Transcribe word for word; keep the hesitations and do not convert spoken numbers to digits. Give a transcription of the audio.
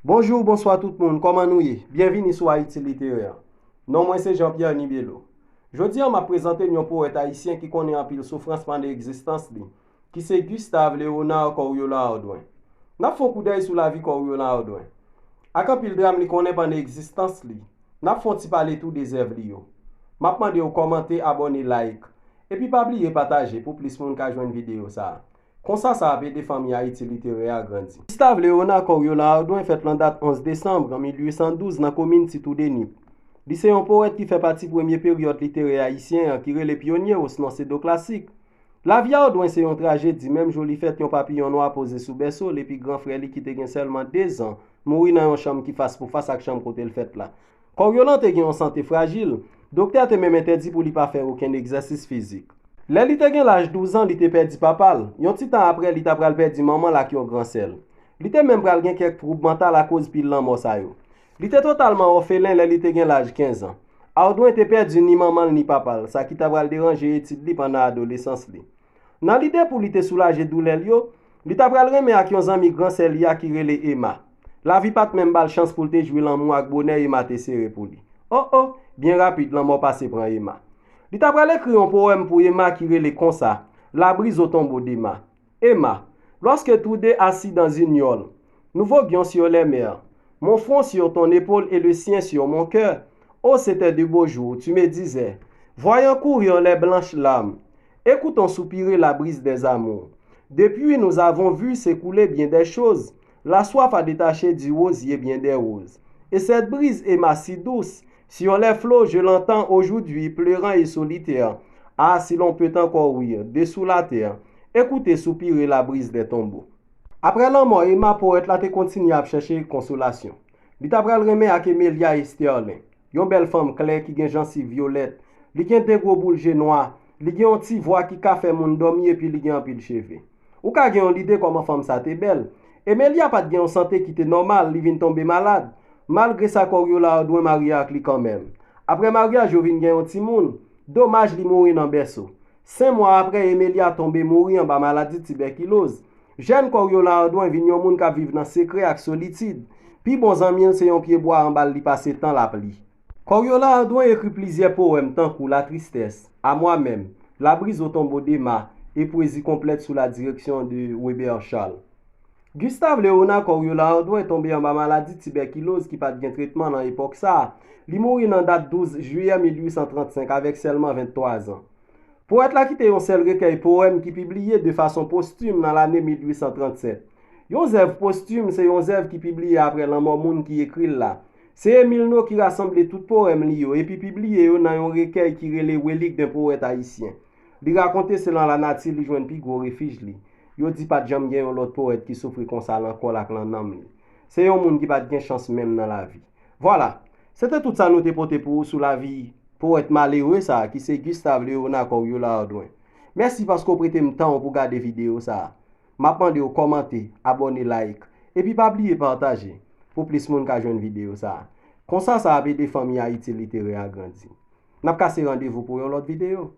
Bonjou, bonswa tout moun, kòman nou ye? Byenvini sou Ayiti Literè. Non mwen se Jean Pierre Nibelo. Jodi a m ap prezante n yon powèt ayisyen ki konnen anpil soufrans pandan egzistans li, ki se Gustave Léonard Coriolan Ardouin. N ap fè yon koudèy sou lavi Coriolan Ardouin. Ak anpil dram li konnen pandan egzistans li, n ap fè yon ti pale tou de zèv li yo. M ap mande w kòmante, abòne, like, epi pa bliye pataje pou plis moun ka jwenn videyo sa a. Konsa sa ap ede fanmi Ayiti Literè a grandi. Gustave Léonard Coriolan Ardouin fèt lan dat onz desanm an mil uit san douz nan komin Ti Twou de Nip. Li se yon powèt ki fè pati premye peryòd literè ayisyen an ki rele pyonye osnon sedoklasik. Lavi Ardouin se yon trajedi, menm jou li fèt yon papiyon nwa poze sou bèso l epi gran frè li ki te gen sèlman dezan mouri nan yon chanm ki fas pou fas ak chanm kote l fèt la. Coriolan te gen yon sante frajil, doktè te menm entèdi pou li pa fè okenn egzèsis fizik. Lè li te gen laj douz an, li te pèdi papa l. Yon ti tan apre, li ta pral pèdi manman l ak yon gran sè l. Li te menm pral gen kèk twoub mantal akoz pil lanmò sa yo. Li te totalman òfelen lè li te gen laj kenz an. Ardouin te pèdi ni manman l ni papa l, sa ki ta pral deranje etid li pandan adolesans li. Nan lide pou li te soulaje doulè l yo, li ta pral renmen ak yon zanmi gran sè li a ki rele Emma. Lavi pa t menm ba l chans pou l te jwi lanmou ak bonè Emma te sere pou li. O o, byen rapid lanmò pase pran Emma. Li ta pral ekri yon powèm pou Emma ki rele konsa, La brise au tombeau d'Emma. Emma, lorsque tous deux assis dans une yole, nous voguions sur les mers, mon front sur ton épaule et le sien sur mon cœur. Oh, c'était de beaux jours, tu me disais, voyant courir les blanches larmes, écoutons soupirer la brise des amours. Depuis, nous avons vu s'écouler bien des choses. La soif a détaché du rosier bien des roses. Et cette brise, Emma, si douce, sur les flots, je l'entends aujourd'hui pleurant et solitaire. Ah, si l'on peut encore rire, dessous la terre, écouter soupirer la brise des tombeaux. Apre lanmò Emma, powèt la te kontinye ap chèche konsolasyon. Li ta pral renmen ak Emelia Esterlin, yon bèl fanm klè ki gen jansiv vyolèt. Li gen de gwo boul je nwa. Li gen yon ti vwa ki ka fè moun dòmi epi li gen anpil cheve. Ou ka gen yon lide kòman fanm sa te bèl. Emelia pa t gen yon sante ki te nòmal, li vin tonbe malad. Malgre sa, Coriolan Ardouin marye ak li kanmenm. Apre maryaj yo vin gen yon timoun. Domaj, li mouri nan bèso. Senk mwa apre, Emelia tonbe mouri anba maladi tibèkiloz. Jèn Coriolan Ardouin vin yon moun k ap viv nan sekrè ak solitid. Pi bon zanmi l se yon pyebwa anba l li pase tan l ap li. Coriolan Ardouin ekri plizyè powèm tankou La tristesse, À moi-même, La brise au tombeau d'Emma e Poésie complète sous la direction de Weber Charles. Gustave Léonard Coriolan Ardouin tonbe anba maladi tibèkiloz ki pa t gen tretman nan epòk sa a. Li mouri nan dat douz jiyè mil uit san trannsenk avèk sèlman venntwa zan. Powèt la kite yon sèl rekèy powèm ki pibliye de fason postim nan lane mil uit san trannsèt. Yon zèv postim se yon zèv ki pibliye apre lanmò moun ki ekri l la. Se Emile Nau ki rasanble tout powèm li yo epi pibliye yo nan yon rekèy ki rele Reliques d'un poète haïtien. Li rakonte se nan lanati li jwenn pi gwo refij li. Yo di pa t janm gen yon lòt powèt ki soufri konsa lan kò l ak lan nanm li. Se yon moun ki pa t gen chans menm nan lavi. Vwala, se te tout sa nou te pote pou ou sou lavi powèt malere sa a ki se Gustave Léonard Coriolan Ardouin. Mèsi paske w prete m tan w pou gade videyo sa a. M ap mande w kòmante, abòne, like, epi pa bliye pataje pou plis moun ka jwenn videyo sa a. Konsa sa ap ede fanmi Ayiti Literè a grandi. N ap kase randevou pou yon lòt videyo.